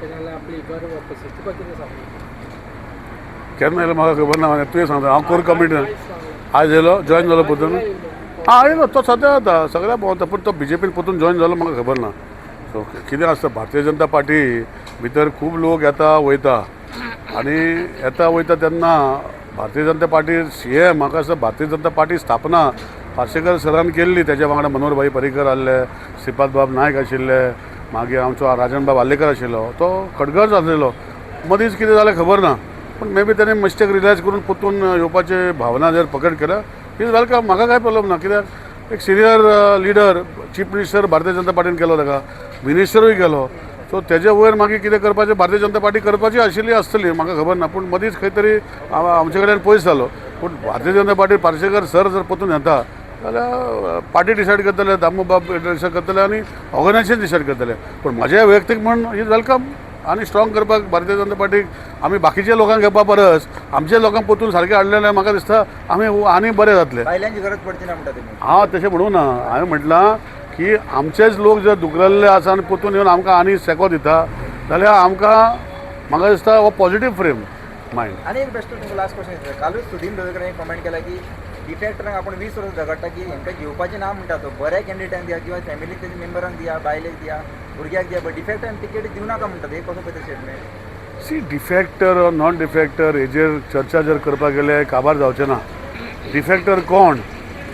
ताणें आपली घर वापस तुका कितें सांगलें? केन्ना येयलो म्हाका खबर ना. तुवें सांगता, हांव कोर कमिटी. आयज येयलो, जॉयन जालो परतून. आं, येयलो तो सद्या येता, सगळ्या भोंवता, पूण तो बीजेपीन परतून जॉयन जालो म्हाका खबर ना. सो कितें आसता, भारतीय जनता पार्टी भितर खूब लोक येता वयता आनी येता वयता तेन्ना भारतीय जनता पार्टी सीएम म्हाका दिसता भारतीय जनता पार्टी स्थापना पार्सेकर सरान केल्ली. तेज्या वांगडा मनोहर भाई पर्रीकर आहले, श्रीपाद बाब नायक आशिल्ले, मागीर आमचो राजन बाब आर्लेकर आशिल्लो, तो खडगर्ज आसलेलो. मदींच कितें जालें खबर ना, पूण मे बी ताणें मिस्टेक रियलायज करून परतून येवपाची भावना जर प्रकट केल्या, is welcome. म्हाका कांय प्रॉब्लम ना, कित्याक एक senior leader, chief minister Bharatiya Janata पार्टीन केलो, ताका मिनिस्टरूय केलो. सो तेजे वयर मागीर कितें करपाचें भारतीय जनता पार्टी करपाची आशिल्ली आसतली, म्हाका खबर ना. पूण मदींच खंय तरी आमचे कडेन पयस जालो. पूण भारतीय जनता पार्टी पार्सेकर सर जर परतून येता जाल्यार पार्टी डिसायड करतले, दामू बाब डिसायड करतले आनी ऑर्गनायझेशन डिसायड करतले. पूण म्हजें वैयक्तीक म्हण is welcome आनी स्ट्रॉंग करपाक भारतीय जनता पार्टीक आमी बाकीच्या लोकांक घेवपा परस आमच्या लोकांक परतून सारकें हाडलें जाल्यार म्हाका दिसता आमी आनी बरें जातलें. बायलांची गरज पडची ना म्हणटा तुमी? हांव तशें म्हणूं ना. हांवें म्हटलां की आमचेच लोक जर दुखलेल्ले आसा आनी परतून येवन आमकां आनी सेको दिता जाल्यार आमकां, म्हाका दिसता हो पॉझिटीव फ्रेम मायंड. आनी एक बेश्टो तुमकां लास्ट क्वेश्चन विचारता. कालूच सुदीन ढवळीकर एक कमेंट केला की डिफेक्टरांक आपण 20 वर्सां झगडटा की हेंकां घेवपाचें ना म्हणटा, तो बऱ्या कॅन्डिडेटांक दिया किंवा फॅमिलीक तेजे मेंबरांक दिया, बायलेक दिया, भुरग्याक दिया, बट डिफेक्टांक तिकेट दिवं नाका म्हणटा. हे कसो पळयता statement? See, defector, non defector हेजेर चर्चा जर करपाक गेले काबार जावचें ना. डिफेक्टर कोण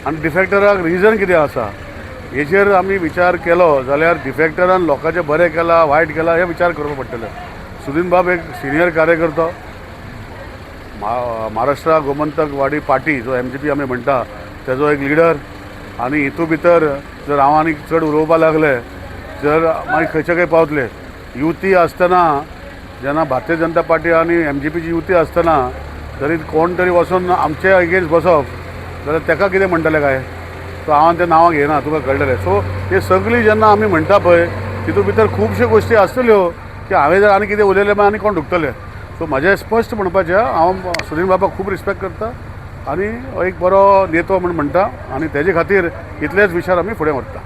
आनी डिफेक्टराक रिजन कितें आसा हेजेर आमी विचार केलो जाल्यार डिफेक्टरान लोकांचें बरें केलां, वायट केलां, हें विचार करपाक पडटलें. सुदीन बाब एक सिनियर कार्यकर्तो, महाराष्ट्र गोमंतकवादी पार्टी जो एमजीपी आमी म्हणटा तेजो एक लिडर. आनी हितू भितर जर हांव आनी चड उलोवपाक लागले जर मागीर खंयचे खंय पावतले. युती आसतना, जेन्ना भारतीय जनता पार्टी आनी एमजीपीची युती आसतना जरी कोण तरी वचून आमचे अगेन्स्ट बसप जाल्यार ताका कितें म्हणटले काय? सो हांव तें नांवां घेयना, तुका कळटलें. सो हे सगळीं जेन्ना आमी म्हणटा पळय, तितून भितर खुबश्यो गोश्टी आसतल्यो की हांवें जर आनी कितें उलयलें मागीर आनी कोण दुखतले. सो म्हाजें स्पश्ट म्हणपाचें, हांव सुदीन बाबाक खूब रिस्पेक्ट करता आनी एक बरो नेतो म्हूण म्हणटा आनी तेजे खातीर इतलेच विचार आमी फुडें व्हरता.